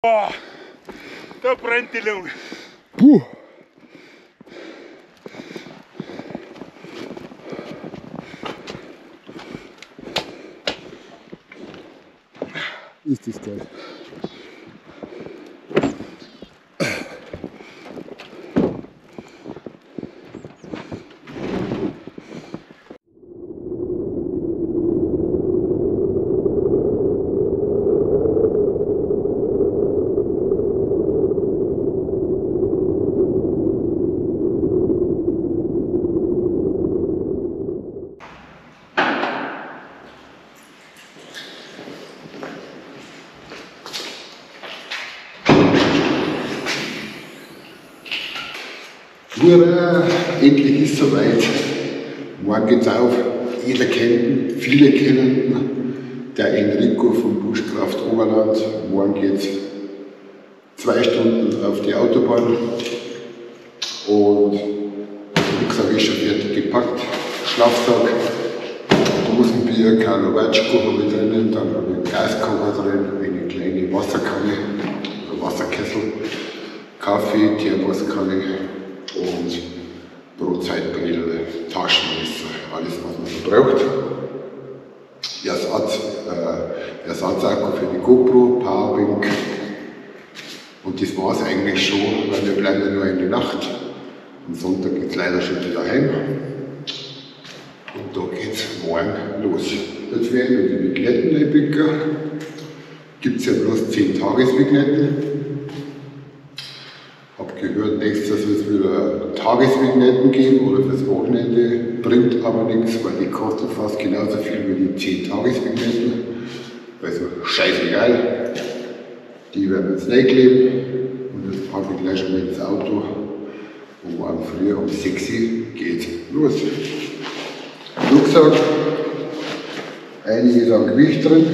Boah, da brennt die Lunge. Puh. Ist das geil. Hurra, endlich ist es soweit. Morgen geht's auf. Jeder kennt ihn, viele kennen ihn. Der Enrico vom Bushcraft Oberland. Morgen geht's 2 Stunden auf die Autobahn. Und der Rucksack ist schon fertig gepackt. Schlafsack, Dosenbier, Karlovatschko habe ich drinnen, dann habe ich einen Gaskocher drin, eine kleine Wasserkanne, oder Wasserkessel, Kaffee, Thermoskanne und Brotzeitbrille, Taschenmesser, alles was man so braucht. Ersatzakku für die GoPro, Powerbank und das war's eigentlich schon, weil wir bleiben ja nur eine Nacht. Am Sonntag geht's leider schon wieder heim und da geht's morgen los. Jetzt werden wir die Vignetten einpicken. Gibt's ja bloß 10 Tagesvignetten. Hab gehört, nächstes Jahr soll es wieder Tagesvignetten geben oder fürs Wochenende, bringt aber nichts, weil die kostet fast genauso viel wie die 10 Tagesvignetten. Also scheißegal, die werden wir jetzt nicht kleben und jetzt packe ich gleich schon mal ins Auto und morgen früh um 6 Uhr geht's los. Rucksack, einiges an Gewicht drin,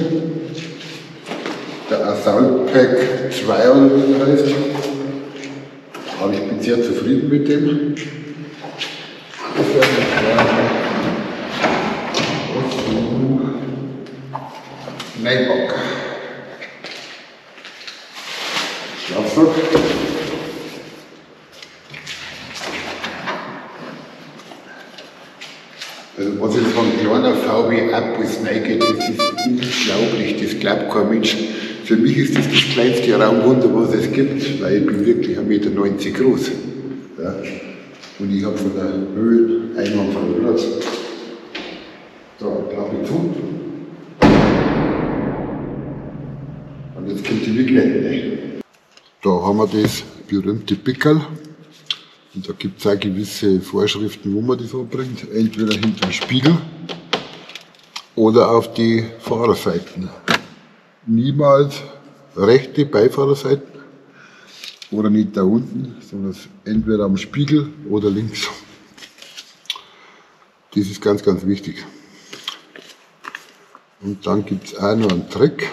der Assault Pack 2 oder wie das heißt. Aber ich bin sehr zufrieden mit dem. Das werden wir gleich reinpacken. Schlafsack. Also was jetzt von kleiner VW ab bis reingeht, das ist unglaublich, das glaubt kein Mensch. Für mich ist das das kleinste Raumwunder, was es gibt, weil ich bin wirklich 1,90 Meter groß. Ja. Und ich hab von der Höhe einwandfrei Platz. So, Klappe zu. Und jetzt kommt die Vignette. Da haben wir das berühmte Pickerl. Und da gibt's auch gewisse Vorschriften, wo man das anbringt. Entweder hinter den Spiegel oder auf die Fahrerseiten. Niemals rechte Beifahrerseite oder nicht da unten, sondern entweder am Spiegel oder links. Das ist ganz, ganz wichtig. Und dann gibt's auch noch einen Trick.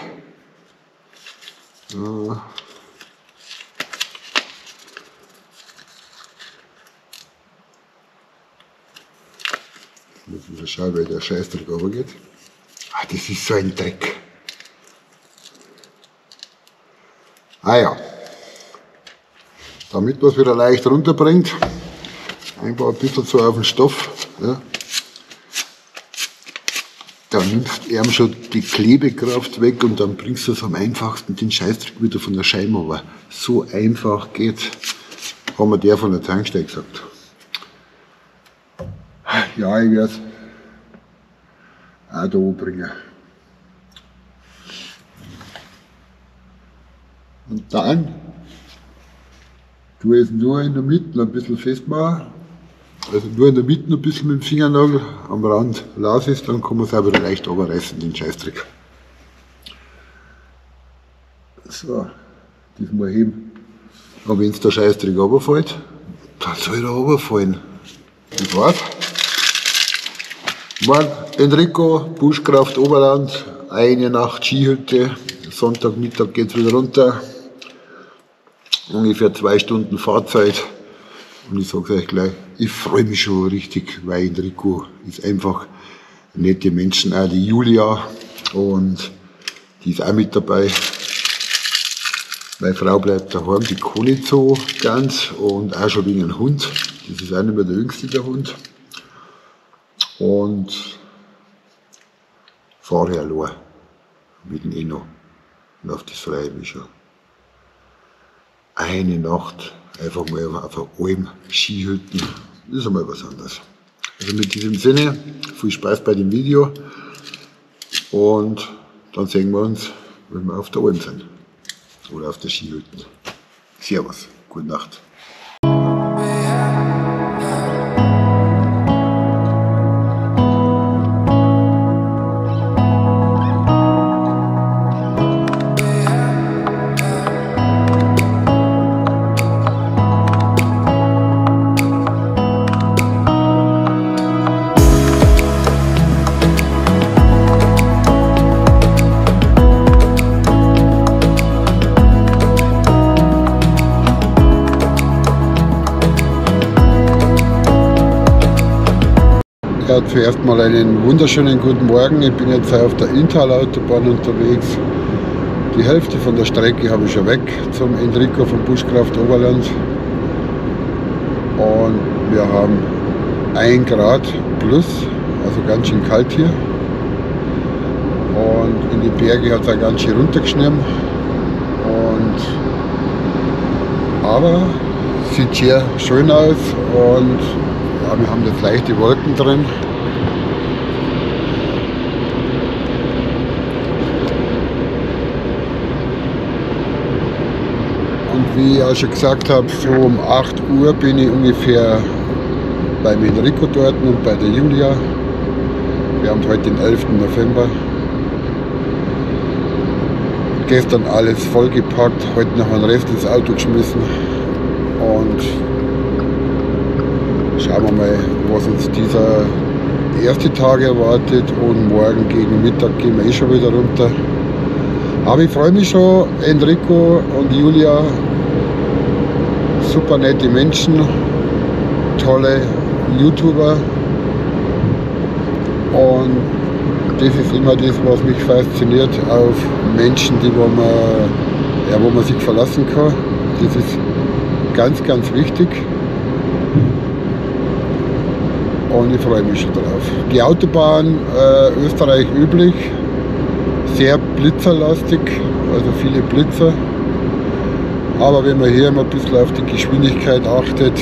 Ja. Muss ich mal schauen, weil der Scheißdreck runtergeht. Ah, das ist so ein Dreck. Ah ja, damit man es wieder leicht runterbringt, einfach ein bisschen so auf den Stoff. Ja. Da nimmst du ihm schon die Klebekraft weg und dann bringst du es am einfachsten den Scheißdreck wieder von der Scheibe runter. So einfach geht's, haben wir der von der Tankstelle gesagt. Ja, ich werd's auch da anbringen. Und dann tue ich es nur in der Mitte ein bisschen festmachen. Also nur in der Mitte ein bisschen mit dem Fingernagel, am Rand lasse ich es, dann kann man es auch wieder leicht runterreißen, den Scheißdreck. So, das mal heben. Aber wenn's der Scheißdreck runterfällt, dann soll er runterfallen. Das war's. Morgen Enrico, Bushcraft Oberland, eine Nacht Skihütte, Sonntagmittag geht's wieder runter. Ungefähr 2 Stunden Fahrzeit. Und ich sag's euch gleich, ich freu mich schon richtig, weil Enrico ist einfach nette Menschen, auch die Julia, und die ist auch mit dabei. Meine Frau bleibt daheim, die kann nicht so ganz und auch schon wegen einem Hund. Das ist auch nicht mehr der jüngste, der Hund. Und fahre ich allein mit dem Enno. Und auf das freue ich mich schon. Eine Nacht einfach mal auf einer Alm Skihütten. Das ist einmal was anderes. Also mit diesem Sinne, viel Spaß bei dem Video. Und dann sehen wir uns, wenn wir auf der Alm sind. Oder auf der Skihütte. Servus, gute Nacht. Ja, zuerst mal einen wunderschönen guten Morgen. Ich bin jetzt auf der Inntalautobahn unterwegs. Die Hälfte von der Strecke habe ich schon weg zum Enrico von Bushcraft Oberland. Und wir haben 1 Grad plus, also ganz schön kalt hier. Und in die Berge hat es auch ganz schön runtergeschnitten. Aber sieht sehr schön aus und ja, wir haben jetzt leichte Wolken drin. Und wie ich auch schon gesagt habe, so um 8 Uhr bin ich ungefähr beim Enrico dort und bei der Julia. Wir haben heute den 11. November. Gestern alles vollgepackt, heute noch einen Rest ins Auto geschmissen. Und schauen wir mal, was uns dieser erste Tag erwartet, und morgen gegen Mittag gehen wir eh schon wieder runter. Aber ich freue mich schon, Enrico und Julia, super nette Menschen, tolle YouTuber, und das ist immer das, was mich fasziniert auf Menschen, die wo man sich verlassen kann. Das ist ganz, ganz wichtig. Und ich freue mich schon drauf. Die Autobahn, Österreich üblich, sehr blitzerlastig, also viele Blitzer. Aber wenn man hier immer ein bisschen auf die Geschwindigkeit achtet,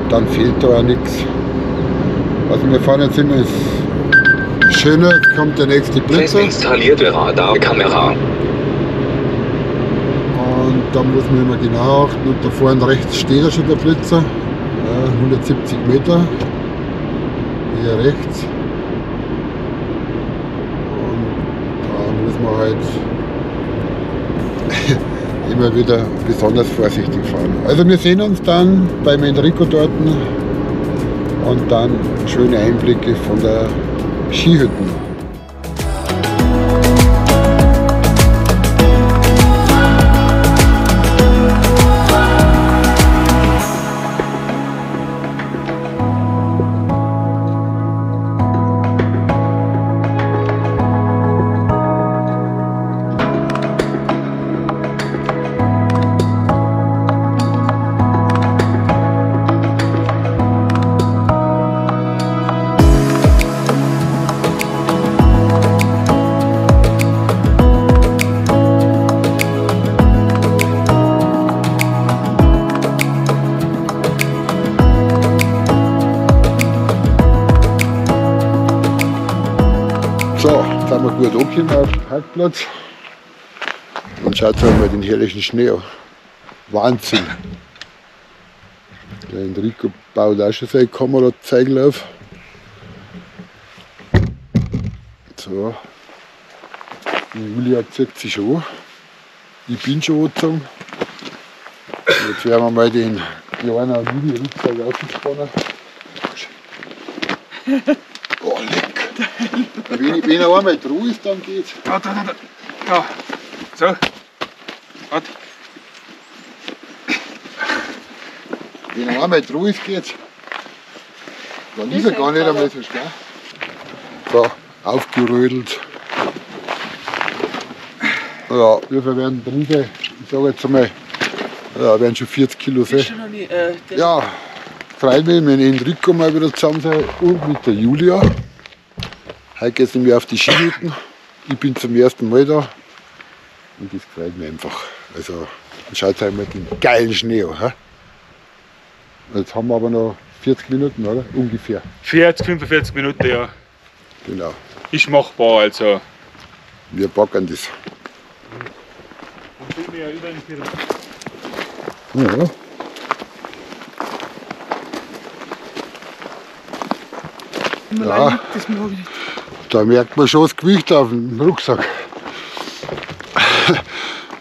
dann fehlt da auch nichts. Also wir fahren jetzt immer ins Schöne, jetzt kommt der nächste Blitzer. Fest installierte Radarkamera. Und da muss man immer genau achten. Und da vorne rechts steht ja schon der Blitzer. 170 Meter hier rechts, und da muss man halt immer wieder besonders vorsichtig fahren. Also wir sehen uns dann beim Enrico dort und dann schöne Einblicke von der Skihütten. So, jetzt sind wir gut angekommen auf dem Parkplatz. Und schaut euch mal den herrlichen Schnee an. Wahnsinn! Der Enrico baut auch schon seine Kamerazeigel auf. So. Die Julia zieht sich schon an. Ich bin schon angezogen. Jetzt werden wir mal den kleinen Mini-Rucksack aufspannen. Oh, leck! Wenn er einmal dran ist, dann geht's. Da, da, da, da. Da. So. Warte. Wenn er einmal dran ist, geht's. Dann ist er gar nicht einmal so schwer. So, aufgerödelt. Ja, wir werden drin sein. Ich sage jetzt einmal, ja, werden schon 40 Kilo sein. Ja, freut mich, mit Enrico mal wieder zusammen sein und mit der Julia. Heute geht es nämlich auf die Skihütten. Ich bin zum ersten Mal da und das freut mich einfach. Also, schaut euch mal den geilen Schnee an. He? Jetzt haben wir aber noch 40 Minuten, oder? Ungefähr. 40, 45 Minuten, ja. Genau. Ist machbar, also. Wir packen das. Ja. Ja, da merkt man schon das Gewicht auf dem Rucksack.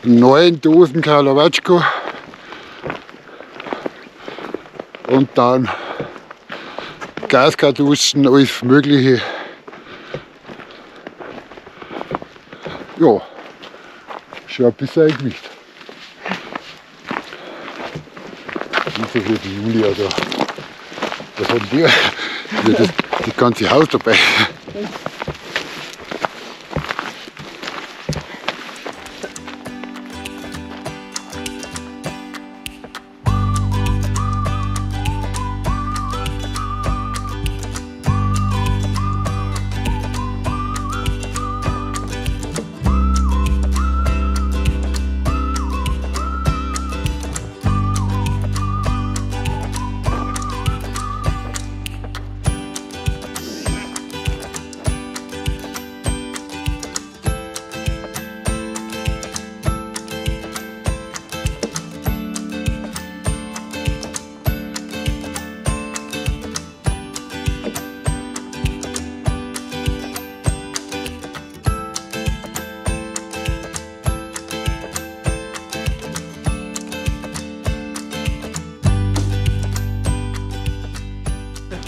9 Dosen Karlovatschko und dann Gaskartuschen, alles Mögliche. Ja, schon ein bisschen ein Gewicht. Nicht so viel wie Julia da. Was hat die? Ja, das ganze Haus dabei.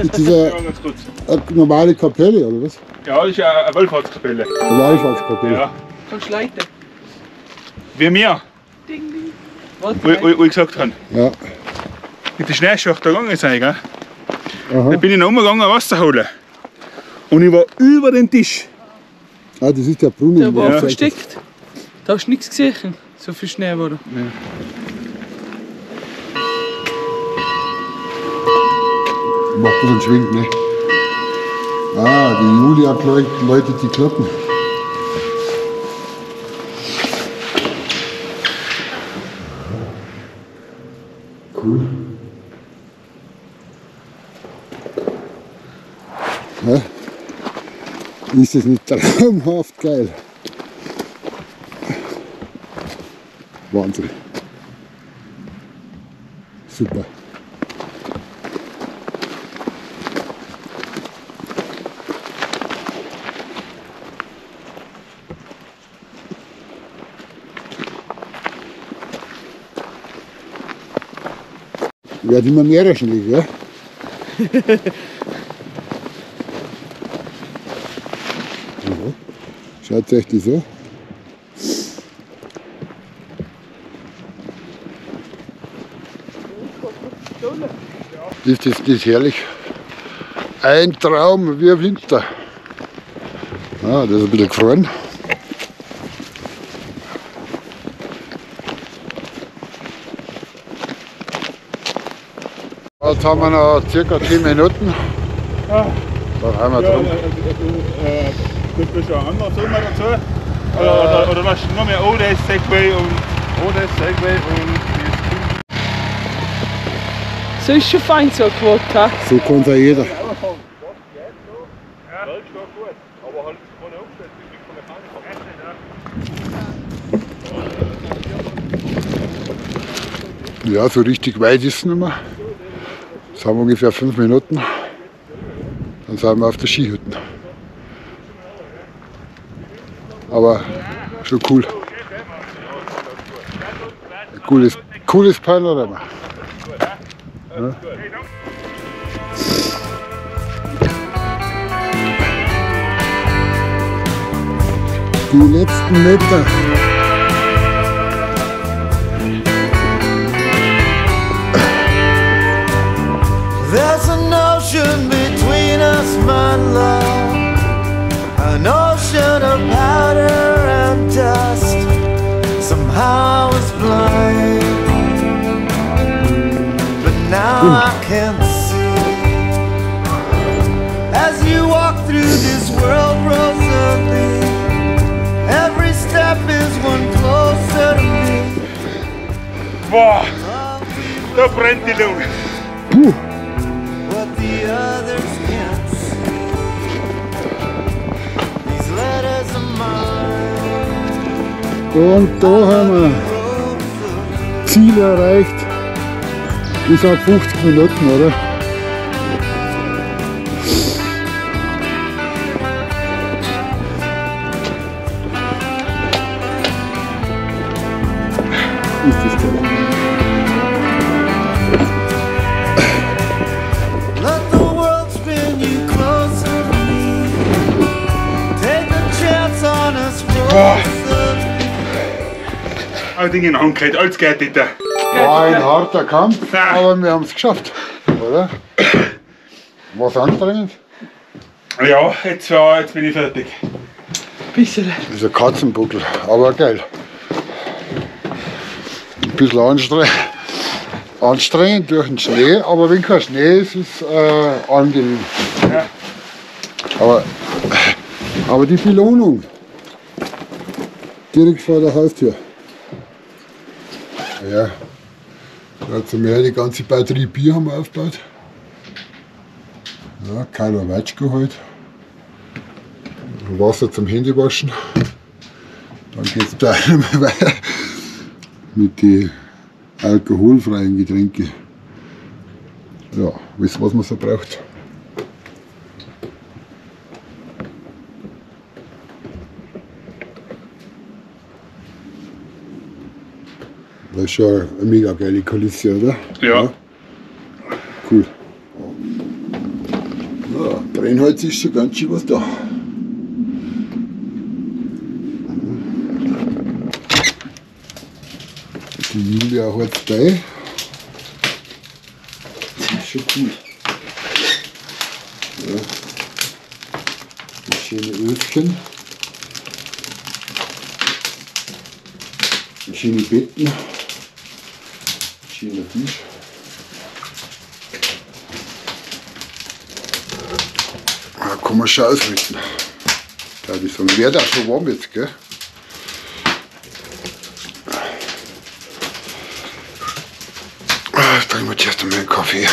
Das ist eine normale Kapelle, oder was? Ja, das ist eine Wallfahrtskapelle. Eine Wallfahrtskapelle. Ja. Kannst du leiten? Wie wir. Ding, ding. Wo ich gesagt habe. Ja. Mit der Schneeschacht da gegangen sein, gell? Aha. Da bin ich noch umgegangen, Wasser holen. Und ich war über den Tisch. Ah, das ist der Brunnen. Der war versteckt. Da hast du nichts gesehen. So viel Schnee war da. Ja. Macht ein bisschen Schwing, ne? Ah, die Julia läutet die Glocken. Cool. Ja? Ist das nicht traumhaft geil? Wahnsinn. Super. Wird immer mehr Schnee, gell? Ja. Schaut euch das an. Ist das nicht herrlich? Ein Traum wie Winter. Ah, das ist ein bisschen gefroren. Jetzt haben wir noch ca. 10 Minuten. Ah. Da haben wir drum. Du bist schon anders immer dazu. Oder was noch mehr ODS Segway und ODS Segway und so ist schon fein so ein Quad, he? So kann es auch jeder. Ja, so richtig weit ist es nicht mehr. Jetzt haben wir ungefähr 5 Minuten, dann sind wir auf der Skihütte. Aber schon cool. Ein cooles Panorama. Ja. Die letzten Meter. There's an ocean between us, my love, an ocean of powder and dust. I was blind, but now I can see. As you walk through this world, Rosalie, every step is one closer to me. Boah, da brennt die Lunge. Puh. What the others can't see. These letters are mine. Und da haben wir Ziel erreicht. Ich sag 50 Minuten, oder? Ist das geil. Let the world spin you closer to me. Take a chance on us, Rosalie. Alle Dinge in Hand, alles geht bitte. War ein harter Kampf, aber wir haben es geschafft, oder? War's anstrengend? Ja, jetzt bin ich fertig. Bisschen. Das ist ein Katzenbuckel, aber geil. Ein bisschen anstrengend durch den Schnee, aber wenn kein Schnee ist, ist es angenehm. Ja. Aber die Belohnung direkt vor der Haustür. Ja, dazu mehr die ganze Batterie Bier haben wir aufgebaut. Ja, Karl Watschko halt. Wasser zum Händewaschen. Dann geht es da einmal weiter mit den alkoholfreien Getränken. Ja, alles, was man so braucht. Das ist schon eine mega geile Kulisse, oder? Ja. Ja. Cool. Ja, Brennholz ist schon ganz schön was da. Die Julia hat bei. Das ist schon cool. Ja. Das schöne Öfchen. Schöne Betten. Schöner Tisch. Da kann man schon ausrichten. Da ich sagen, wird auch schon warm jetzt, gell? Jetzt trinken wir zuerst einmal einen Kaffee.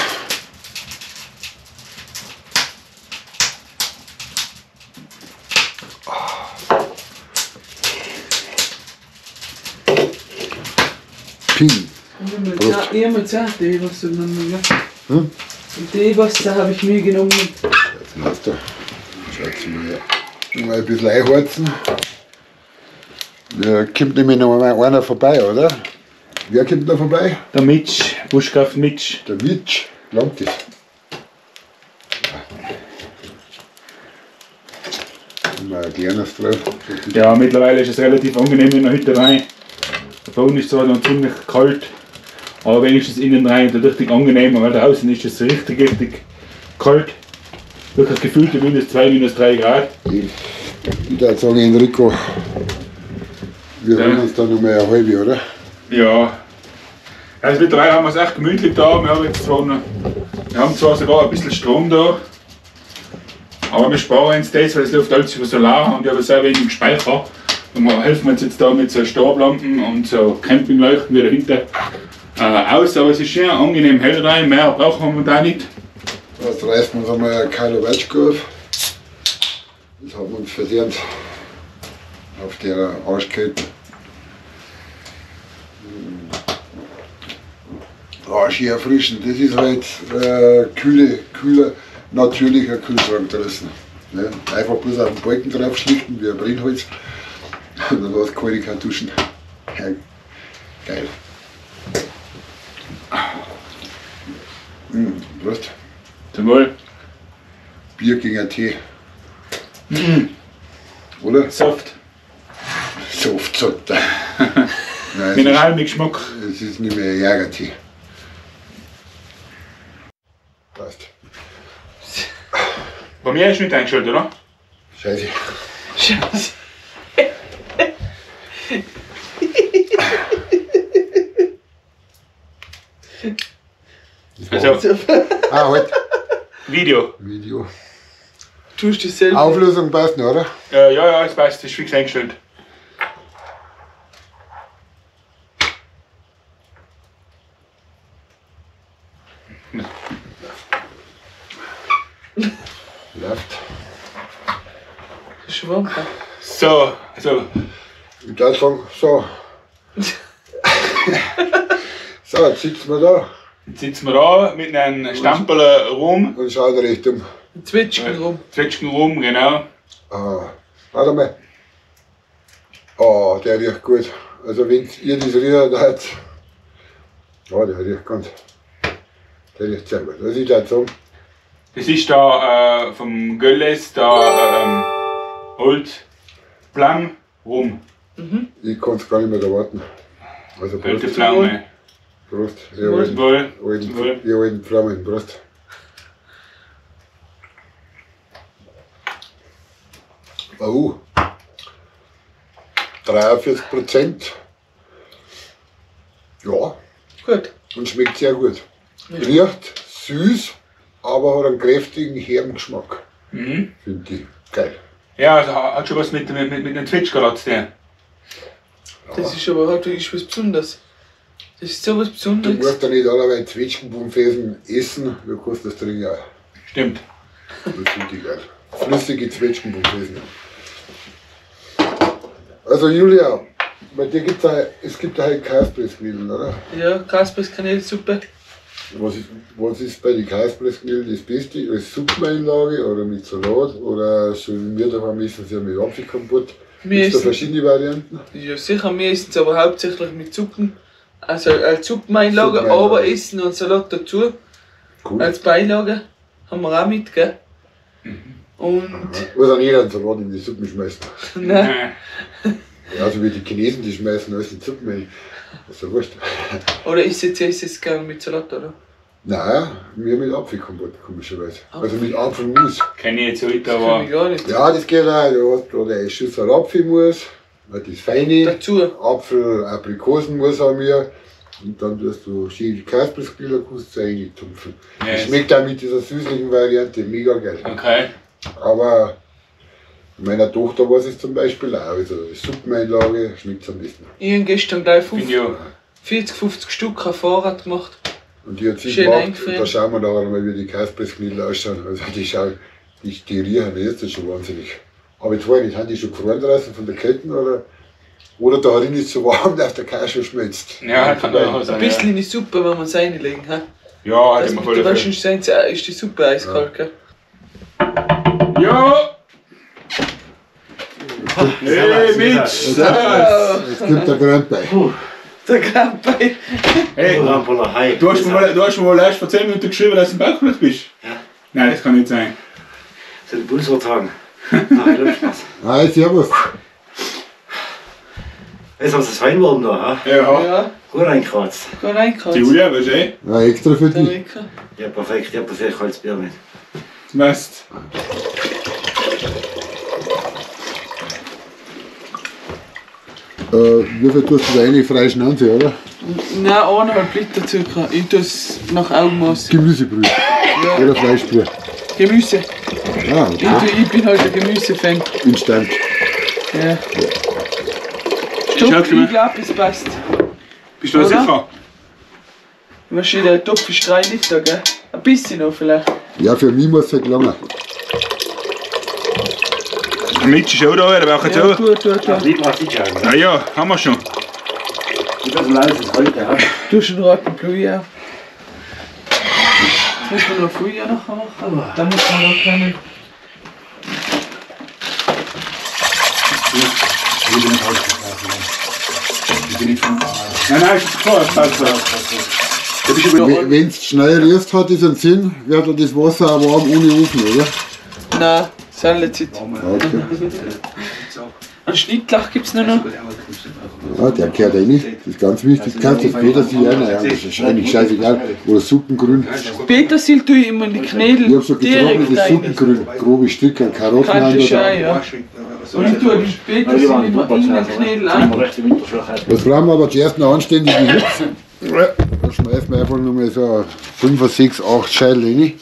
Ping. Ich habe mir die Wasser genommen, ja. Hm? Die Wasser habe ich mir genommen. Jetzt hast du. Schaut mal her. Mal ein bisschen einheizen. Da kommt nämlich noch mal einer vorbei, oder? Wer kommt noch vorbei? Der Mitch, Buschkraft Mitch. Der Mitch, langt das. Mal ein kleines drauf. Ja, mittlerweile ist es relativ angenehm in der Hütte rein. Der Boden ist zwar noch ziemlich kalt, aber wenigstens innen rein ist richtig angenehm, weil draußen ist es richtig, richtig kalt. Wirklich gefühlte -2, -3 Grad. Ich würde sagen, Enrico, wir holen uns dann noch mal eine halbe, oder? Ja. Also mittlerweile haben wir es echt gemütlich da. Wir haben jetzt zwar, noch, wir haben zwar sogar ein bisschen Strom da, aber wir sparen uns das, weil es läuft alles über Solar und ich habe sehr wenig Speicher. Und wir helfen uns jetzt da mit so Stablampen und so Campingleuchten wieder hinter aus. Aber es ist schön angenehm hell rein, mehr brauchen wir da nicht. Jetzt reißen wir uns einmal ein Kilo Watschko auf. Das haben wir uns verdient. Auf der Arschkette. Ah, schön erfrischend. Das ist halt kühler, natürlicher Kühlschrank draußen. Ne? Einfach bloß auf den Balken drauf schlichten wie ein Brennholz. Und dann hast du kalte Kartuschen. Ja, geil. Prost. Zum Wohl. Bier gegen einen Tee. Oder? Soft. Soft, sagt er. Nein, Mineral mit Geschmack. Es ist nicht mehr Jägertee. Passt. Bei mir ist nicht eingeschaltet, oder? Scheiße. Scheiße. Also, ah, halt. Video. Video. Tust du selber? Auflösung passt noch, oder? Ja, es passt, ist fix eingestellt. Läuft. Schwamm. So, also. Ich würde sagen, so. So, jetzt sitzen wir da. Jetzt sitzen wir da mit einem Stamperl rum. Und schauen Richtung. Zwetschgen rum. Zwetschgen rum, genau. Ah, warte mal. Oh, der riecht gut. Also, wenn ihr das riecht, habt. Oh, der riecht ganz. Der riecht sehr gut. Was ich da sagen. Das ist da vom Gölles, da Old Plum Rum. Mhm. Ich kann es gar nicht mehr erwarten. Also Prost. Alte Pflaume. Prost. Ihr alten Pflaumen. Prost. Oh. 43%. Ja. Gut. Und schmeckt sehr gut. Riecht süß, aber hat einen kräftigen, herben Geschmack. Mhm. Finde ich geil. Ja, also hat schon was mit dem Zwetschgerl zu tun. Das ist aber halt wirklich was Besonderes. Das ist so was Besonderes. Du musst ja nicht allerweil Zwetschgenbomfesen essen, du kannst das trinken auch. Stimmt. Das finde ich geil. Flüssige Zwetschgenbomfesen. Also Julia, bei dir gibt's auch, es gibt ja halt Kaspressknödel, oder? Ja, Kaspressknödelsuppe. Was ist bei den Kaspressknödeln das Beste? Als Suppeneinlage oder mit Salat oder so wie wir daheim essen, sie mit Apfelkompott? Gibt es da verschiedene Varianten? Ja sicher, wir essen es aber hauptsächlich mit Suppen. Also als Suppeneinlage, aber essen und Salat dazu. Cool. Als Beilage haben wir auch mit, gell? Mhm. Und. Also nicht einen Salat in die Suppen schmeißen. Nein. Ja, so wie die Chinesen, die schmeißen alles in die Suppen rein. Das ist ja wurscht. Oder isst es gerne mit Salat, oder? Nein, wir mit Apfelkompott, komischerweise. Also mit Apfelmus. Kenn ich jetzt heute, aber. Kenn ich gar nicht. Ja, das geht auch. Du hast da eine Schüssel Apfelmus, das Feine. Dazu. Apfel, Aprikosenmus haben wir. Und dann tust du schön Kaspressknödel reintupfen. Yes. Das schmeckt auch mit dieser süßlichen Variante mega geil. Okay. Aber meiner Tochter war es zum Beispiel auch. Also Suppeneinlage schmeckt es am besten. Ich habe gestern gleich 40, 50 Stück auf Fahrrad gemacht. Und die hat sich schön gemacht. Und da schauen wir nachher mal, wie die Kaspressknödel ausschauen. Also die schauen, die riechen jetzt schon wahnsinnig. Aber jetzt weiß ich nicht, haben die schon gefroren draußen von der Kälte oder? Oder da drin ist es so warm, dass der Käse schon schmilzt. Ja, kann auch sein. Ein bisschen in die Suppe, wenn wir es reinlegen. He? Ja, hat immer voll. Sonst ist die Suppe eiskalt, gell? Ja! Hey, Mitch! Jetzt kommt der Grandbei. Der Grandbei. Hey, du hast mir mal erst vor 10 Minuten geschrieben, dass du im Bauchblut bist. Ja. Nein, das kann nicht sein. Das ist ein Pulsübertragen. Nein, Spaß. Hi, servus. Jetzt haben sie es fein geworden da, ha? Ja. Ja. Gut reingekratzt. Gut reingekratzt. Die Julia, weißt du eh? Ja, extra für dich. Ja, perfekt. Ich hab dafür kaltes Bier mit. Passt. Wie viel tust du da rein? Freie Schnauze, oder? Nein, 1,5 Liter circa. Ich tue es nach Augenmaß. Gemüsebrühe. Ja. Oder Fleischbrühe. Gemüse. Ah, okay. Ich bin halt ein Gemüsefan. Instant. Ja. Stopp, ich glaube, es passt. Bist du da sicher? Wahrscheinlich der Topf ist 3 Liter, gell? Ein bisschen noch vielleicht. Ja, für mich muss es halt lange. Der Mitch ist auch da, der braucht jetzt auch. Tu. Na ja, haben wir schon. Ich bin so leise, es heute, ja. Du hast einen roten Blumen auch. Jetzt müssen wir noch Frühjahr noch machen. Da muss man noch keine. Nein, nein, ist klar, passt. Wenn es schnell rührst, hat das einen Sinn, wird das Wasser auch warm ohne Ofen, oder? Nein, Zeit. Okay. Einen Schnittlauch gibt es noch. Ja, der gehört rein. Das ist ganz wichtig. Du kannst das Petersil rein, ja, das ist eigentlich scheißegal. Oder Suppengrün. Petersil tue ich immer in die Knödel. Ich hab so getrocknetes Suppengrün, grobe Stücke, Karotten an. Ja. Und ich tue die Petersil immer in den Knödel ein. Das brauchen wir aber zuerst noch anständige Hitze. Da schmeißen wir einfach nur mal so 5, 6, 8 Scheitel rein.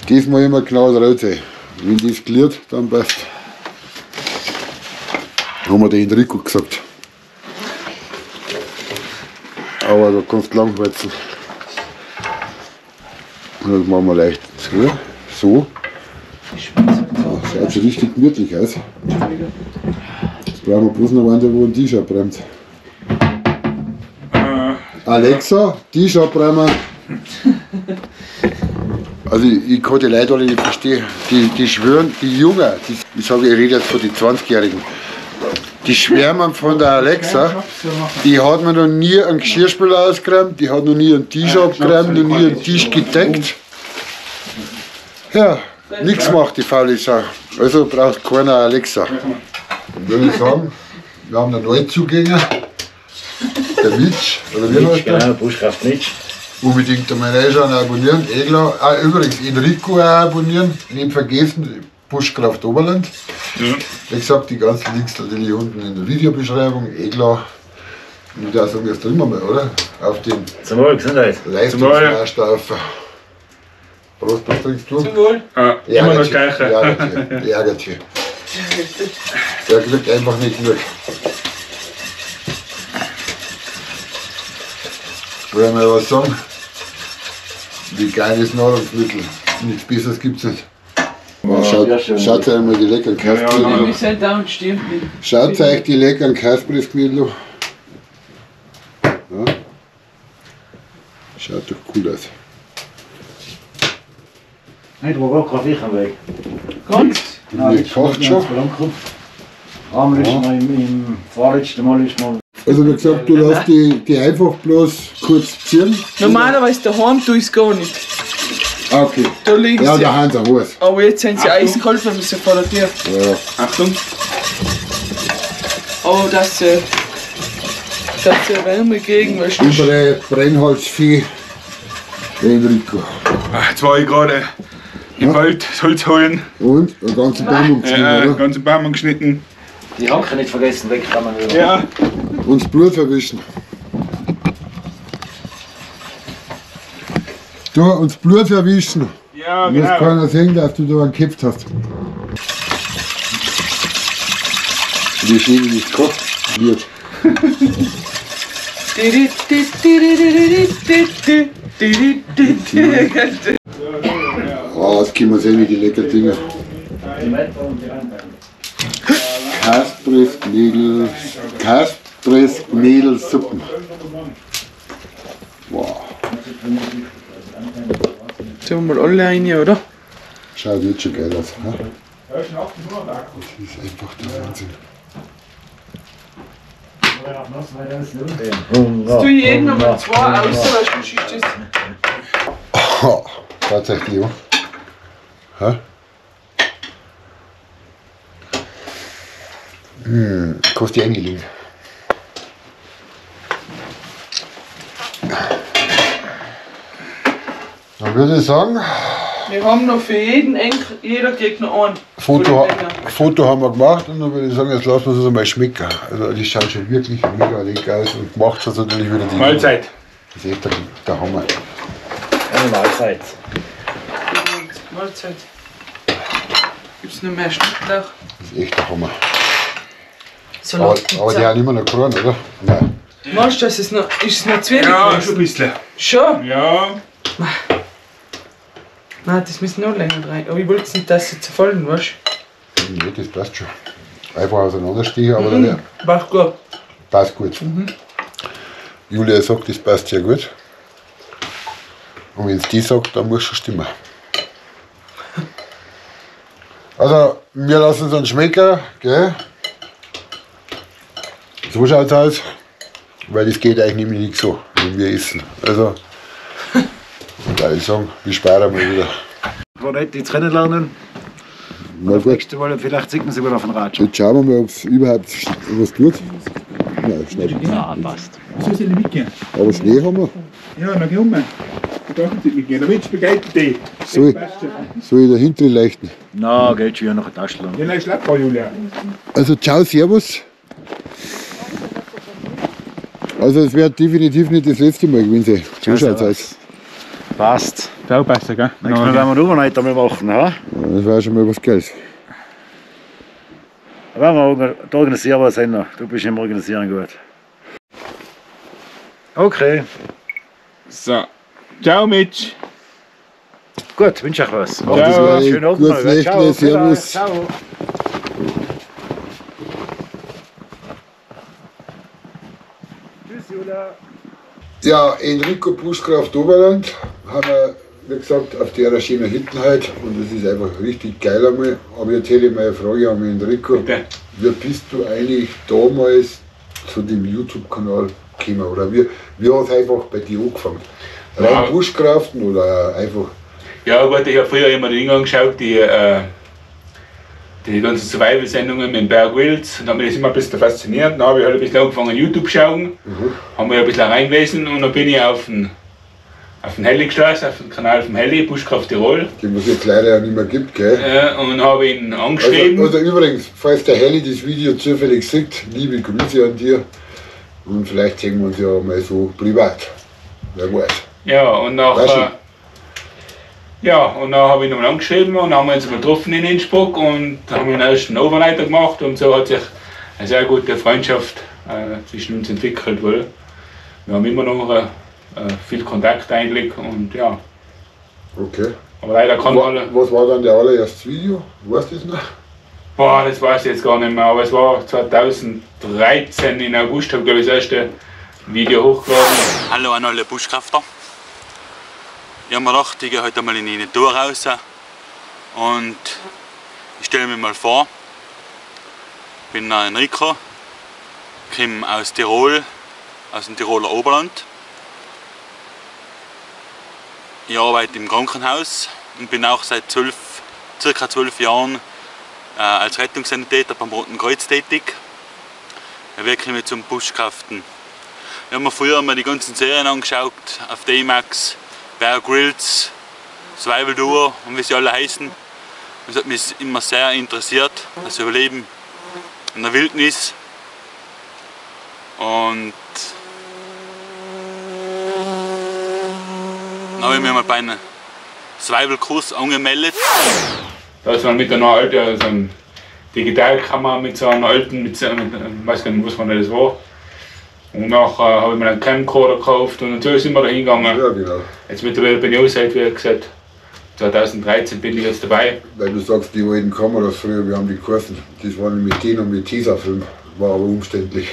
Das muss immer genau drauf sein. Wenn das gliert, dann passt. Haben wir den Enrico gesagt. Aber da kannst du lang heizen. Und das machen wir leicht zu. So. Das schaut schon richtig gemütlich aus. Jetzt brauchen wir bloß noch einen, der wo einen Tisch abbrennt. Alexa, Tisch abbrennen. Also ich kann die Leute alle nicht verstehen. Die schwören, die Jungen, ich sage, ich rede jetzt von den 20-Jährigen. Die schwärmen von der Alexa, die hat mir noch nie einen Geschirrspüler ausgeräumt, die hat noch nie einen Tisch abgeräumt, noch nie einen Tisch gedeckt. Ja, nichts macht die faule Sau. Also braucht keiner Alexa. Und würde ich sagen, wir haben einen Neuzugänger, der Mitch, oder wie heißt der? Genau, Buschkraft Mitch. Unbedingt einmal reinschauen, abonnieren, eh klar. Ah, übrigens, Enrico auch abonnieren, nicht vergessen, Buschkraft Oberland. Ja. Wie gesagt, die ganzen Links natürlich unten in der Videobeschreibung, eh klar. Und ich würde auch sagen, jetzt trinken wir mal, oder? Auf den Zum Wohl, Gesundheit. Leistungsmarsch. Prost, was trinkst du? Zum Wohl. Ah, immer noch das Gleiche. Ärgert sich. Der kriegt einfach nicht genug. Soll ich mal was sagen? Wie geiles Nahrungsmittel. Nichts Besseres gibt's nicht. Oh, schaut euch einmal die leckeren Kasperl an. Wir sind da und stehen. Schaut euch die leckeren Kasperlknödel an. Ja. Schaut doch cool aus. Nein, du warst auch gerade am Weg. Ganz? Nein, kocht schon. Einmal ist man im vorletzten Mal ist man. Also wie gesagt, du lässt die einfach bloß kurz ziehen. Normalerweise daheim tue ich es gar nicht. Ah, okay. Da liegen ja, sie. Da haben sie heiß. Aber jetzt sind sie eiskalt, weil wir sie vor der Tür. Ja. Achtung. Oh, dass sie Wärme kriegen, weißt du. Unsere Brennholzvieh, Enrico. Jetzt war ich gerade im Wald das Holz holen. Und? Einen ganzen Baum umgeschnitten, ja, oder? einen ganzen Baum umgeschnitten. Die Hanke nicht vergessen, weg kann man wieder. Ja. Und das Blut verwischen. Du, und das Blut verwischen. Ja, genau. Muss keiner sehen, dass du da einen geköpft hast. Wie schön wie es gekocht wird. Oh, jetzt können wir sehen, wie die leckeren Dinger. Kaspressknödel-Suppen. Wow. Tun wir mal alle rein, oder? Schaut jetzt schon geil aus. Ne? Das ist einfach der Wahnsinn. Jetzt tue ich jeden nochmal zwei aus, weil sonst ist das. Oh, tatsächlich, ja. Hä? Kannst du eingelegen. Dann würde ich sagen, wir haben noch für jeden Enkel, jeder kriegt noch einen. Foto haben wir gemacht und dann würde ich sagen, jetzt lassen wir es uns einmal schmecken. Also die schaut schon wirklich mega lecker aus und gemacht hat natürlich wieder die Mahlzeit. Das ist echt der Hammer. Eine Mahlzeit. Mahlzeit. Gibt es noch mehr Schnittlauch? Das ist echt der Hammer. Salat. Aber die haben immer noch gefroren, oder? Nein. Meinst du, ist es noch zu wenig? Ja, schon ein bisschen. Schon? Ja. Nein, das müssen noch länger rein. Aber ich wollte nicht, dass sie zerfallen, weißt du? Nee, das passt schon. Einfach auseinanderstechen, aber dann. Passt gut. Passt gut. Mhm. Julia sagt, das passt sehr gut. Und wenn es die sagt, dann muss schon stimmen. Also, wir lassen es uns schmecken, gell? So schaut es aus, weil das geht eigentlich nämlich nicht so, wenn wir essen. Also, und da ich sagen, wir sparen mal wieder. War nett, jetzt kennenlernen. Na gut. Nächstes Mal, vielleicht sieht man sich wieder auf dem Rad. Jetzt schauen wir mal, ob es überhaupt was tut. Nein, Schnee. Ja, passt. Wieso soll ich mitgehen? Aber Schnee haben wir. Ja, dann geh um. Du darfst nicht mitgehen, damit begleitet dich. Soll ich dahinter leichten? Na, geht schon, noch eine Tasche lang. Ja, nein, schlapp, Julia. Also, ciao, servus. Also es wird definitiv nicht das letzte Mal gewesen sein. So schaut's aus. Passt. Da besser, gell? Nächstes Mal werden wir einen Overnight einmal machen, ha? Das wäre schon mal was Geiles. Da werden wir organisieren was noch. Du bist im Organisieren gut. Okay. So. Ciao, Mitch. Gut, wünsche euch was. Ciao. Schönen Abend. Gutes Nächtle, servus. Ciao. Tschüss, Julia. Ja, Enrico Bushcraft Oberland haben wir, wie gesagt, auf der schönen Hütte heute und das ist einfach richtig geil einmal. Aber jetzt hätte ich mal eine Frage an Enrico. Bitte. Wie bist du eigentlich damals zu dem YouTube-Kanal gekommen? Oder wie hat es einfach bei dir angefangen? Rein Ja. Bushcraften oder einfach? Ja gut, ich habe früher immer die Dinge angeschaut, die ganzen Survival-Sendungen mit Bear Grylls, und hat mich das immer ein bisschen fasziniert. Dann habe ich halt ein bisschen angefangen YouTube schauen, haben wir ein bisschen reingelesen und dann bin ich auf den Helly gestoßen, auf den Kanal vom Helly, Bushcraft Tirol. Den was es jetzt leider ja nicht mehr gibt, gell? Und habe ihn angeschrieben. Also übrigens, falls der Helly das Video zufällig sieht, liebe Grüße an dir und vielleicht sehen wir uns ja mal so privat. Wer weiß. Ja, und nachher. Ja, und dann habe ich ihn nochmal angeschrieben und dann haben wir uns mal getroffen in Innsbruck und haben den ersten Overnighter gemacht und so hat sich eine sehr gute Freundschaft zwischen uns entwickelt. Weil wir haben immer noch viel Kontakt eigentlich und ja. Okay. Aber leider kann alle. Was war dann der allererste Video? Weißt du das noch? Boah, das weiß ich jetzt gar nicht mehr, aber es war 2013 in August, habe ich glaube ich das erste Video hochgeladen. Hallo an alle Bushcrafter. Ich habe mir gedacht, ich gehe heute mal in die Natur raus und ich stelle mich mal vor. Ich bin Enrico, komme aus Tirol, aus dem Tiroler Oberland. Ich arbeite im Krankenhaus und bin auch seit circa 12 Jahren als Rettungssanitäter beim Roten Kreuz tätig. Ich wirke mich zum Bushcraften. Ich habe mir früher mal die ganzen Serien angeschaut, auf D-Max, Bear Grylls, Survival Duo und wie sie alle heißen. Das hat mich immer sehr interessiert, das Überleben in der Wildnis. Und dann habe ich mich mal bei einem Survival-Kurs angemeldet. Da ist man mit einer alten, so einer Digitalkamera, mit so einer alten, ich weiß gar nicht, was man das war. Und nachher habe ich mir einen Camcorder gekauft und so sind wir da hingegangen. Ja, genau. Jetzt mittlerweile bin ich auch seit, wie gesagt, 2013 bin ich jetzt dabei. Weil du sagst, die alten Kameras früher, wir haben die geheißen, das waren mit denen und mit Tesafilm, war aber umständlich.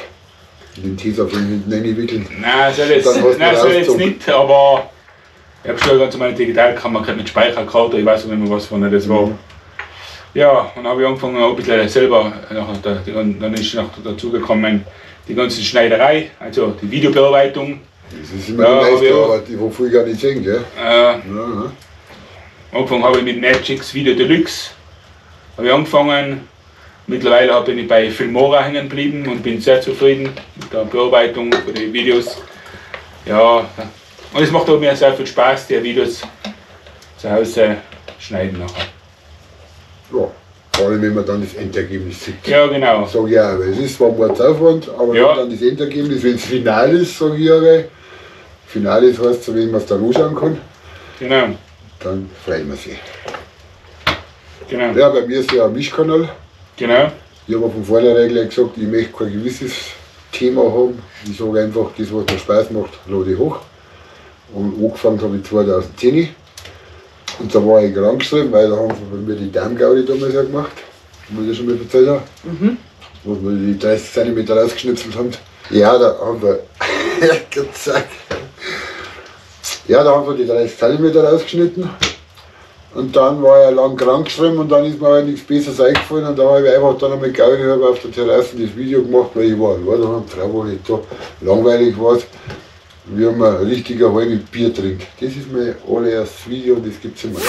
Den Tesafilm hinten reinwickeln. Nein, soll jetzt, nicht, aber ich habe schon ganz normale Digitalkamera gehabt mit Speicherkarte, ich weiß nicht mehr, was von das war. Ja, und dann habe ich angefangen, auch ein bisschen selber, dann ist noch dazu gekommen, die ganze Schneiderei, also die Videobearbeitung. Das ist immer die meiste Arbeit, die wir früher gar nicht sehen, gell? Ja. Angefangen habe ich mit Magix Video Deluxe. Habe ich angefangen. Mittlerweile bin ich bei Filmora hängen geblieben und bin sehr zufrieden mit der Bearbeitung von den Videos. Ja, und es macht auch mir sehr viel Spaß, die Videos zu Hause schneiden nachher. Ja, vor allem wenn man dann das Endergebnis sieht. Ja, genau. Sag ich auch, weil es ist zwar Mordsaufwand, aber ja, wenn dann das Endergebnis, wenn es final ist, sag ich auch, weil final ist, heißt so, wenn man es dann anschauen kann. Genau. Dann freut man sich. Genau. Ja, bei mir ist ja ein Mischkanal. Genau. Ich habe von vornherein gleich gesagt, ich möchte kein gewisses Thema haben. Ich sage einfach, das, was mir Spaß macht, lade ich hoch. Und angefangen habe ich 2010. Und da war ich krank geschrieben, weil da haben sie bei mir die Darmgaudi damals ja gemacht. Muss ich schon mal erzählen haben. Mhm. Wo wir die 30 cm rausgeschnipselt haben. Ja, da haben wir. Gott sei Dank. Ja, da haben wir die 30 cm rausgeschnitten. Und dann war ich lang krank geschrieben und dann ist mir halt nichts Besseres eingefallen. Und da habe ich einfach dann einmal Gaudi auf der Terrasse das Video gemacht, weil ich war allein, da haben die Frau war nicht da, langweilig war es. Wir haben ein richtiger halbe Bier trinkt. Das ist mein allererstes Video und das gibt es immer.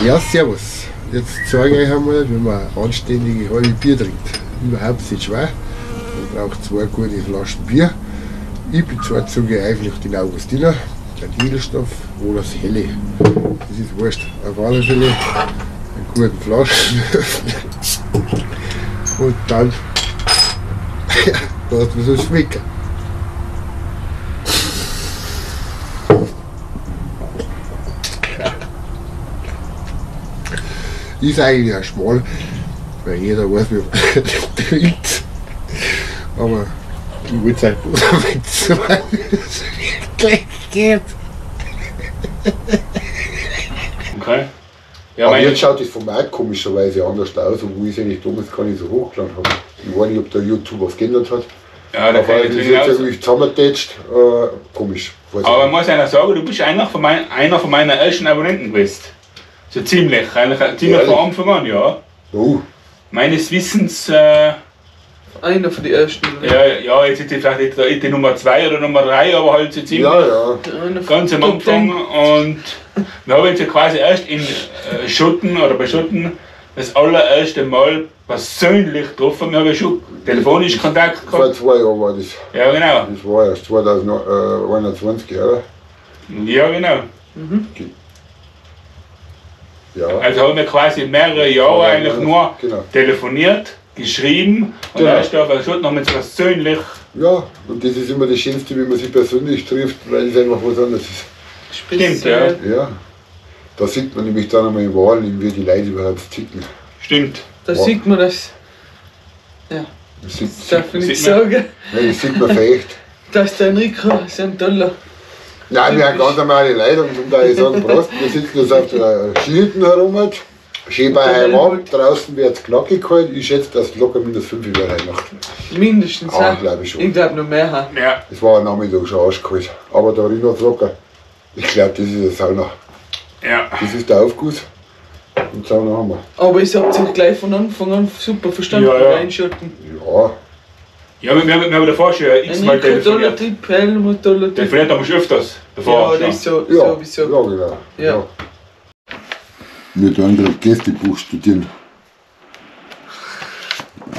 Ja, servus. Jetzt zeige ich euch einmal, wie man anständige halbe Bier trinkt. Überhaupt nicht schwer. Man braucht 2 gute Flaschen Bier. Ich bevorzuge eigentlich den Augustiner, den Edelstoff oder das Helle. Das ist wurscht. Auf alle Fälle einen guten Flaschen. Und dann lässt man so schmecken. Ist eigentlich auch schmal, weil jeder weiß, wie man trinkt. Aber ich wollte es halt bloß weil es wirklich geht. Okay. Ja, aber jetzt schaut das Format komischerweise anders aus, obwohl ich es eigentlich damals gar nicht so hochgeladen habe. Ich weiß nicht, ob der YouTube was geändert hat. Ja, da kann ich ist jetzt irgendwie zusammengetatscht. Komisch. Weiß aber man muss einer sagen, du bist einer von meiner ersten Abonnenten gewesen. So ziemlich, eigentlich ziemlich von Anfang an, ja. Oh. Meines Wissens. Einer von den ersten. Ja, ja, jetzt ist vielleicht nicht die Nummer 2 oder Nummer 3, aber halt so ziemlich. Ja, ja. Ganz am Anfang. Und wir haben uns ja quasi erst in Schotten oder bei Schotten das allererste Mal persönlich getroffen. Wir haben ja schon telefonisch Kontakt gehabt. Vor 2 Jahren war das. Ja, genau. Das war erst 2021, oder? Ja, genau. Mhm. Ja. Also haben wir quasi mehrere Jahre eigentlich nur telefoniert, geschrieben und erst auf der Schotten haben wir uns persönlich. Ja, und das ist immer das Schönste, wenn man sich persönlich trifft, weil es einfach was anderes ist. Stimmt, ja. Ja. Da sieht man nämlich dann einmal im Wahren, wie die Leute überhaupt ticken. Stimmt. Da sieht man das. Ja. Das darf ich nicht sagen. Nein, das sieht man vielleicht. Das ist der Enrico, das ist ein toller. Nein, wir haben ganz normale Leute und um da ich sagen, Prost, wir sitzen jetzt auf der Skihütte herum. Schön bei Heimat, draußen wird es knackig kalt. Ich schätze, dass es locker -5 wird heute Nacht. Mindestens, ja. Glaube ich schon. Ich glaube noch mehr. Ja. Es war am Nachmittag schon arschkalt. Aber da drin hat es locker. Ich glaube, das ist eine Sauna. Ja. Das ist der Aufguss. Und Sauna haben wir. Aber ich habt sich gleich von Anfang an super verstanden. Ja, ja. Einschotten. Ja. Ja, wir haben davor schon x-mal telefoniert. Toller Typ, Helmut, toller Typ. Telefoniert haben wir schon öfters. Davor ja, das ist so, ja, sowieso. Ja, genau. Ja. Wir tun gerade Gästebuch studieren.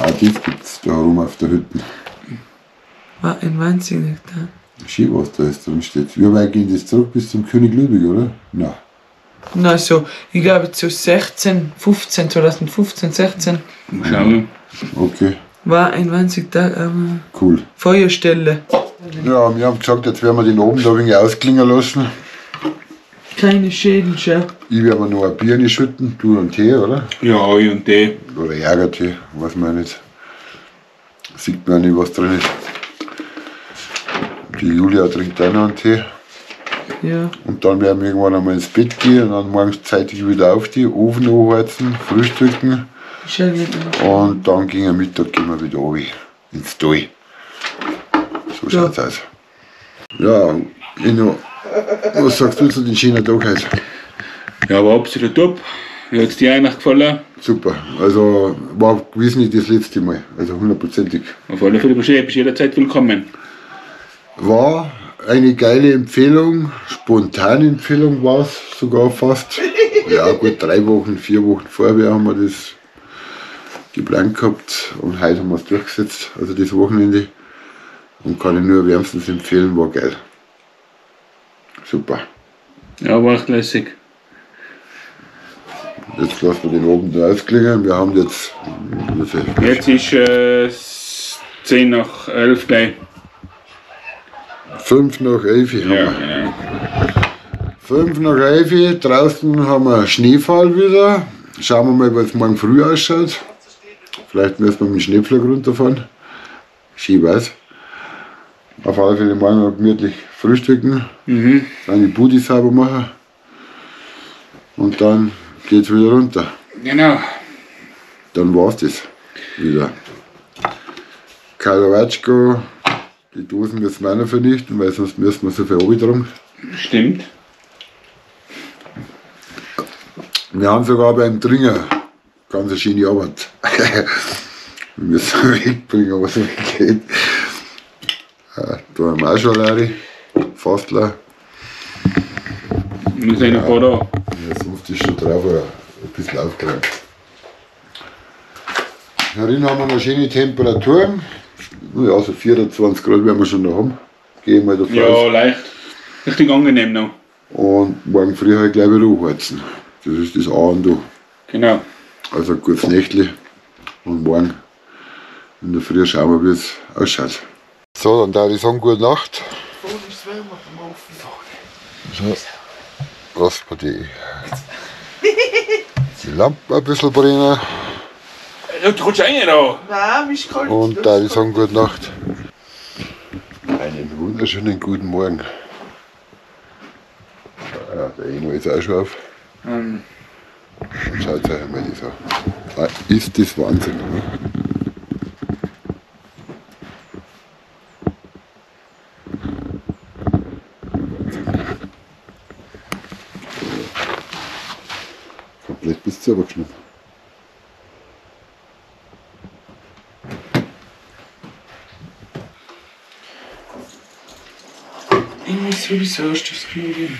Auch das gibt es da herum auf der Hütte. War ein wahnsinnig da. Schön, was da jetzt drin steht. Wie weit geht das zurück bis zum König Ludwig, oder? Nein. Na so, ich glaube zu 16, 15, 2015, 16. Schauen. Okay. War ein wahnsinnig Tag, aber. Cool. Feuerstelle. Ja, wir haben gesagt, jetzt werden wir den oben da ein wenig ausklingen lassen. Keine Schäden, schau. Ich werde mir noch ein Bier schütten, du einen Tee, oder? Ja, ich einen Tee. Oder Jägertee, weiß man nicht. Sieht man nicht, was drin ist. Die Julia trinkt auch noch einen Tee. Ja. Und dann werden wir irgendwann einmal ins Bett gehen und dann morgens zeitig wieder aufstehen, Ofen anheizen, frühstücken. Und dann gegen Mittag gehen wir wieder runter ins Tal. So schaut's aus. Ja, Inno, was sagst du zu den schönen Tag heute? Ja, war absolut top. Wie hat es dir eigentlich gefallen? Super, also war gewiss nicht das letzte Mal, also hundertprozentig. Auf alle Fälle bist du jederzeit willkommen. War eine geile Empfehlung, spontane Empfehlung war es sogar fast. Ja gut, 3 Wochen, 4 Wochen vorher haben wir das geplant gehabt und heute haben wir es durchgesetzt, also das Wochenende. Und kann ich nur wärmstens empfehlen, war geil. Super. Ja, war echt lässig. Jetzt lassen wir den oben da ausklingen. Wir haben jetzt. Jetzt ist 10 nach 11 gleich. 5 nach 11 haben wir. Ja, genau. 5 nach 11, draußen haben wir Schneefall wieder. Schauen wir mal, wie es morgen früh ausschaut. Vielleicht müssen wir mit dem Schneepflug runterfahren. Schön weiß. Auf alle Fälle morgen noch gemütlich frühstücken, dann die Bude sauber machen und dann geht's wieder runter. Genau. Dann war's das wieder. Karlowatschko, die Dosen müssen wir auch noch vernichten, weil sonst müssen wir so viel runtertragen. Stimmt. Wir haben sogar beim Dringer ganz eine schöne Arbeit. Wir müssen wegbringen, was weggeht. Da haben wir auch schon leere, fast leer. Wir sind ein paar da. Ja, sonst ist schon drauf ein bisschen aufgeräumt. Herin haben wir noch schöne Temperaturen. Ja, so 24 Grad werden wir schon noch haben. Gehe ich mal davon aus. Ja, leicht. Richtig angenehm noch. Und morgen früh halt gleich wieder anheizen. Das ist das A und O. Genau. Also ein gutes Nächtli. Und morgen in der Früh schauen wir, wie es ausschaut. So, dann darf ich sagen, gute Nacht. So, lass mal die. Die Lampen ein bisschen brennen. Ja, du rutschst rein da. Nein, mir ist kalt. Und da ich sagen, gute Nacht. Einen wunderschönen guten Morgen. Ja, der Eno ist auch schon auf. Und schaut euch einmal das an. Ist das Wahnsinn, oder? Komplett bis zu geschnitten. Ich muss sowieso erst aufs Klo gehen.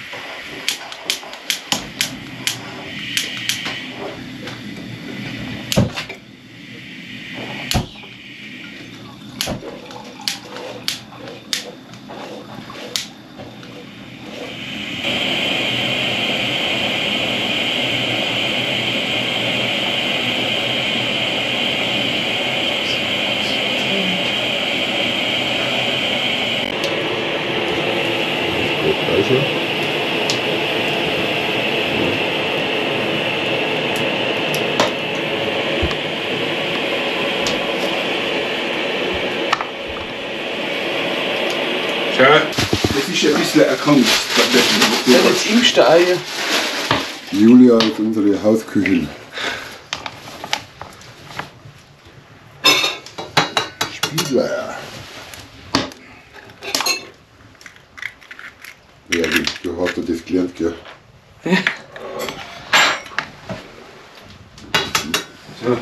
Schau, das ist ein bisschen eine Kunst. Ja, jetzt impfst du Eier. Julia ist unsere Hausküchin. Spiegeleier. Ja, du hast ja das gelernt, gell? Ja. So.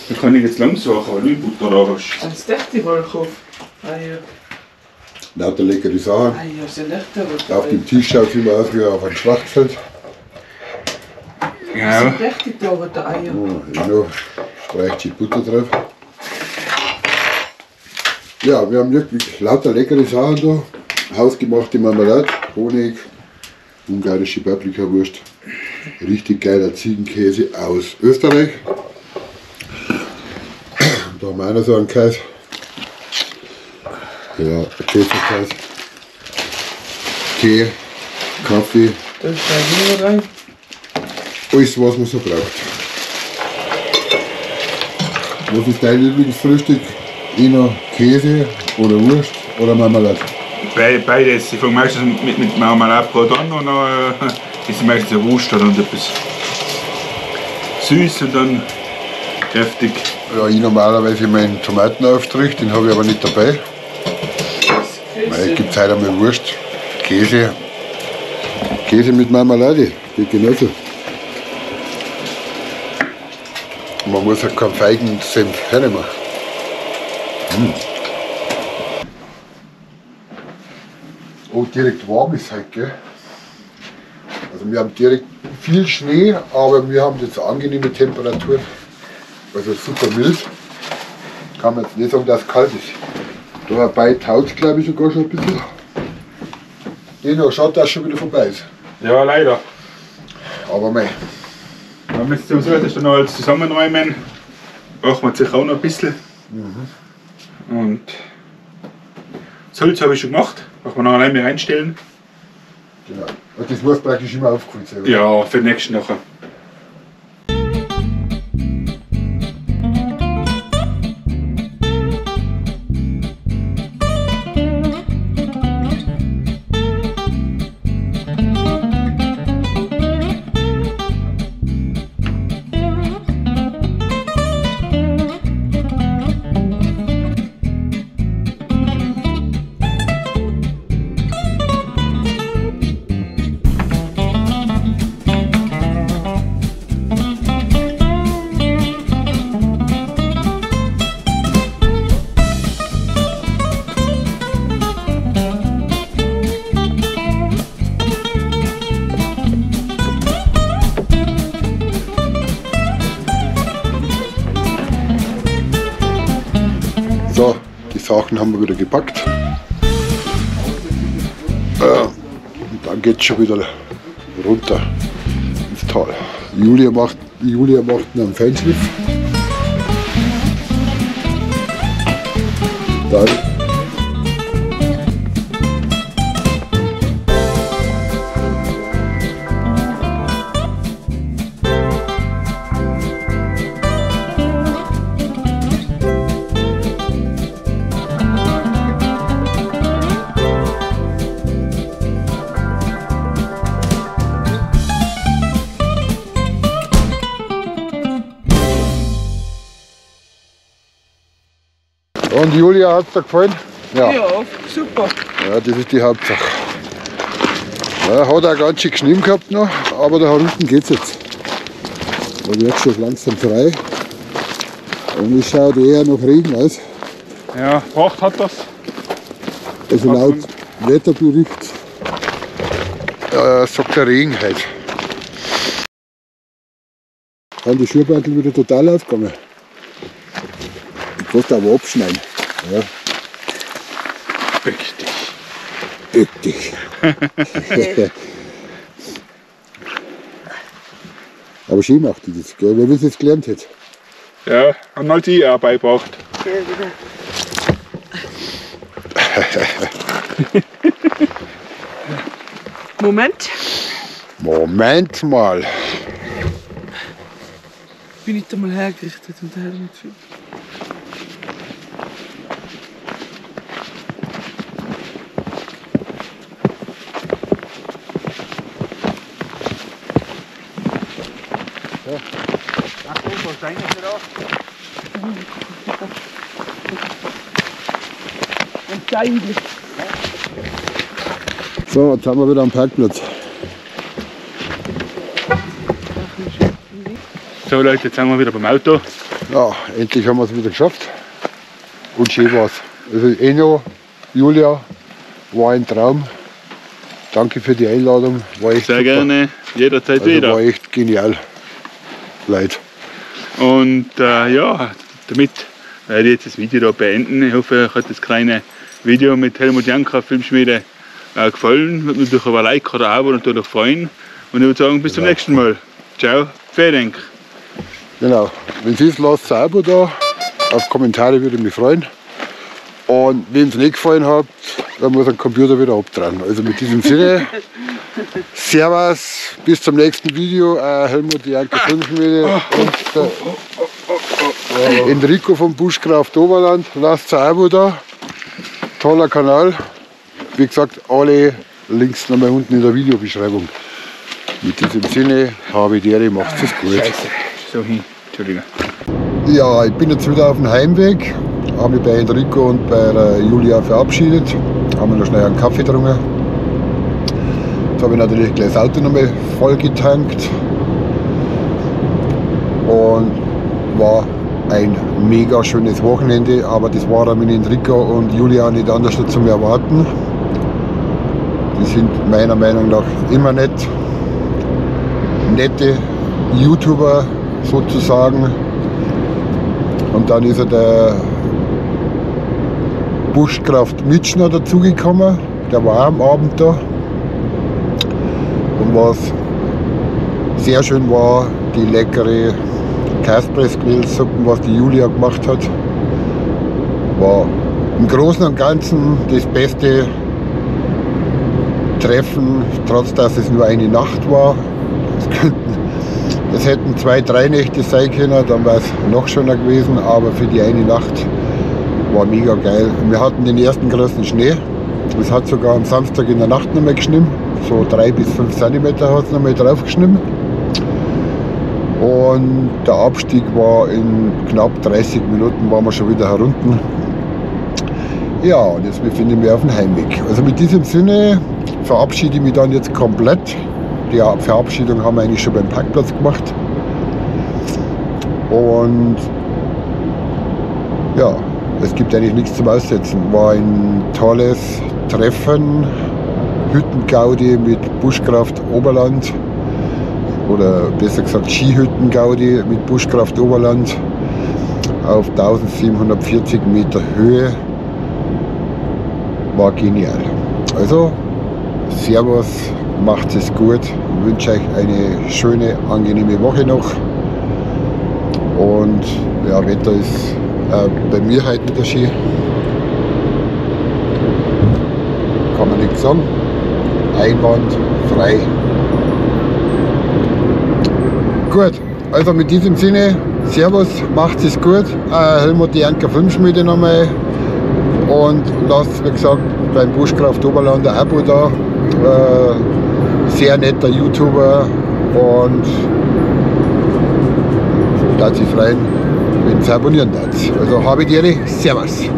Da kann ich jetzt langsam machen, weil ich Butter da hast. Das ist echt die Wollkopf. Eier. Lauter leckere Sachen. Eier sind echt die Auf dem Tisch schaut es immer aus wie auf einem Schlachtfeld. Ja. Sind echt die Tore Eier. Ja, noch streicht die Butter drauf. Ja, wir haben wirklich lauter leckere Sachen da. Hausgemachte Marmelade, Honig, ungarische Paprikawurst, richtig geiler Ziegenkäse aus Österreich. Da haben wir auch noch so einen Käse. Ja, Käsekäse. Tee, Kaffee. Da ist ein rein. Alles, was man so braucht. Was ist dein Lieblingsfrühstück? Eher Käse oder Wurst oder Marmelade? Beides. Ich fange meistens mit Marmeladebrot an und dann ist meistens eine Wurst und etwas süß und dann kräftig. Ja, ich normalerweise meinen Tomatenaufstrich, den habe ich aber nicht dabei. Es gibt heute einmal Wurst, Käse. Käse mit Marmelade, geht genauso. Man muss halt keinen Feigensenf hernehmen. Mm. Oh, direkt warm ist halt, gell? Also wir haben direkt viel Schnee, aber wir haben jetzt angenehme Temperaturen. Also super mild. Kann man jetzt nicht sagen, dass es kalt ist. Da dabei taut es, glaube ich, sogar schon ein bisschen. Genau, schaut, dass es schon wieder vorbei ist. Ja, leider. Aber mei. Wir müssen sowieso das dann noch alles zusammenräumen. Brauchen wir sicher auch noch ein bisschen. Mhm. Und das Holz habe ich schon gemacht. Brauchen wir noch allein mehr reinstellen. Genau. Und das muss praktisch immer aufgeholt sein, oder? Ja, für den nächsten nachher. So, die Sachen haben wir wieder gepackt. Und dann geht es schon wieder runter ins Tal. Julia macht einen Feinschliff. Dann Und Julia, hat es dir gefallen? Ja. Ja, super. Ja, das ist die Hauptsache. Ja, hat auch ganz schön geschnitten gehabt noch, aber da unten geht es jetzt. Da wird schon langsam frei. Und es schaut eher nach Regen aus. Ja, Pracht hat das. Also laut Wetterbericht sagt der Regen heute. Haben die Schuhbandel wieder total aufgegangen. Ich kannst aber abschneiden. Ja. Bück dich. Bück dich. Aber schön macht die das, gell? Wer es jetzt gelernt hat. Ja, haben halt die auch beigebracht. Ja, genau. Moment. Moment mal. Bin ich da mal hergerichtet und der Helmut filmt. So, jetzt haben wir wieder am Parkplatz. So Leute, jetzt sind wir wieder beim Auto. Ja, endlich haben wir es wieder geschafft. Und schön war's. Also Enno, Julia, war ein Traum. Danke für die Einladung. War echt sehr super. Gerne, jederzeit also wieder. War echt genial, Leute. Und ja, damit werde ich jetzt das Video da beenden. Ich hoffe, euch hat das kleine Video mit Helmut Janka Filmschmiede gefallen. Würde mich natürlich über ein Like oder ein Abo natürlich freuen. Und ich würde sagen, bis zum nächsten Mal. Ciao, vielen Dank. Genau, wenn es ist, lasst ein Abo da. Auf Kommentare würde ich mich freuen. Und wenn es nicht gefallen hat, dann muss ein Computer wieder abdrehen. Also mit diesem Sinne, Servus, bis zum nächsten Video. Helmut Janka Filmschmiede und der Enrico vom Bushcraft Oberland. Lasst ein Abo da. Toller Kanal. Wie gesagt, alle Links nochmal unten in der Videobeschreibung. Mit diesem Sinne, habe die Ehre, macht's es gut. Scheiße, so hin. Entschuldigung. Ja, ich bin jetzt wieder auf dem Heimweg. Habe mich bei Enrico und bei der Julia verabschiedet. Haben wir noch schnell einen Kaffee getrunken. Jetzt habe ich natürlich gleich das Auto nochmal voll getankt. Und war ein mega schönes Wochenende, aber das war dann mit Enrico und Julia nicht anders zum Erwarten. Die sind meiner Meinung nach immer nett. Nette YouTuber sozusagen. Und dann ist ja der Bushcraft Mitschner dazugekommen, der war auch am Abend da. Und was sehr schön war, die leckere Kaspressknödelsuppe, was die Julia gemacht hat, war im Großen und Ganzen das beste Treffen, trotz dass es nur eine Nacht war. Es hätten 2, 3 Nächte sein können, dann wäre es noch schöner gewesen, aber für die eine Nacht war mega geil. Wir hatten den ersten großen Schnee. Es hat sogar am Samstag in der Nacht noch mal geschnitten. So 3 bis 5 cm hat es noch mal drauf geschnitten. Und der Abstieg war in knapp 30 Minuten, waren wir schon wieder herunten. Ja, und jetzt befinde ich mich auf dem Heimweg. Also mit diesem Sinne verabschiede ich mich dann jetzt komplett. Die Verabschiedung haben wir eigentlich schon beim Parkplatz gemacht. Und ja, es gibt eigentlich nichts zum Aussetzen. War ein tolles Treffen, Hüttengaudi mit Bushcraft Oberland. Oder besser gesagt Skihüttengaudi mit Bushcraft Oberland auf 1740 Meter Höhe. War genial. Also, Servus, macht es gut. Ich wünsche euch eine schöne, angenehme Woche noch. Und ja, Wetter ist bei mir heute wieder schön. Kann man nichts sagen. Einwandfrei. Gut, also mit diesem Sinne, Servus, macht es gut. Helmut Janka Filmschmiede nochmal. Und lasst, wie gesagt, beim Bushcraft Oberland ein Abo da. Sehr netter YouTuber und da sich freuen, Wenn ihr abonnieren darf. Also habe die Ehre, Servus.